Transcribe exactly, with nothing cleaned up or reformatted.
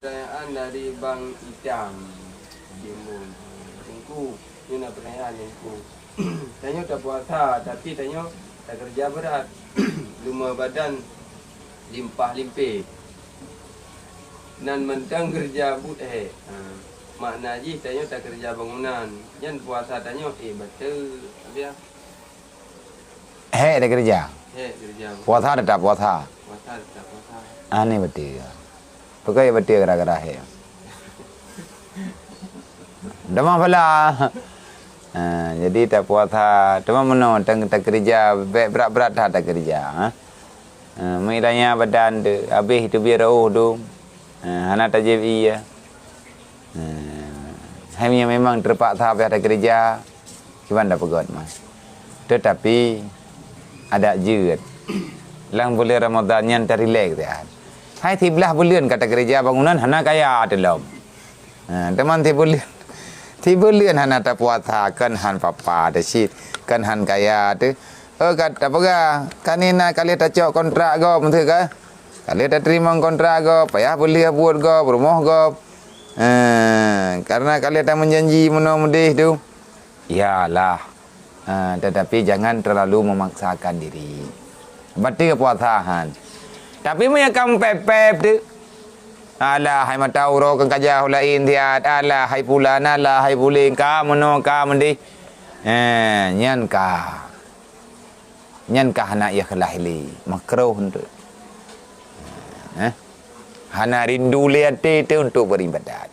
Pertanyaan dari Bang Itam Timbun. Teungku, nyoe na pertanyaan, Teungku. Tanyoe tapuasa, tapi tanyoe takeureuja brat. Leumah badan limpah limpéh. Nan mantong keureuja buet hék. Ha. Makna jih tanyoe takeureuja bangunan. Nyan puasa tanyoe, eh, bateue. Abiah. Hék takeureuja. Hék keureuja. Puasa teutap puasa. Puasa teutap puasa. Ah, nyoe bateue. Pakon bateue gara-gara hék? Damah bala. Ha, jadi tapuasa, teuma meunoe tang takeureuja, bék brat-brat that takeureuja, ha. Ha, meuilanya badan tu, habéh teubiet reuôh tu. Ha, hana tajép ié. Ha, hai meunyoe memang teupaksa payah takeureuja, kiban tapeugöt mah. Teutapi, adak jeuet. Lam buleuen Ramadhan nyan tarilek siat. Hai siblaih buleuen ka takeureuja bangunan hana kaya teulom. Ha, teuma sibuleuen, sibuleuen hana tapuasa, kan han papa teuh cit, kan han kaya teuh. Oh, ka tapeugah, kan na ka lheueh tacok kontrak gob, beutôi ka? Ka lheueh tateurimong kontrak gob, payah peulheueh buet gob, rumoh gob. Ha, karena ka lheueh tameujanji meunoe meudeh tu. Iyalah. Ha, tetapi jangan terlalu memaksakan diri. Bateue puasa han. Tapi meunyoe ka meupép-pép tu, alah hai mata uroe keu kajah laén siat, alah hai pulan, alah hai puléng, ka meunoe, ka meudeh. Eh, nyan ka. Nyan ka hana ikhlas lé, makruh tu. Eh? Hana rindu lé até teuh untuk beribadat.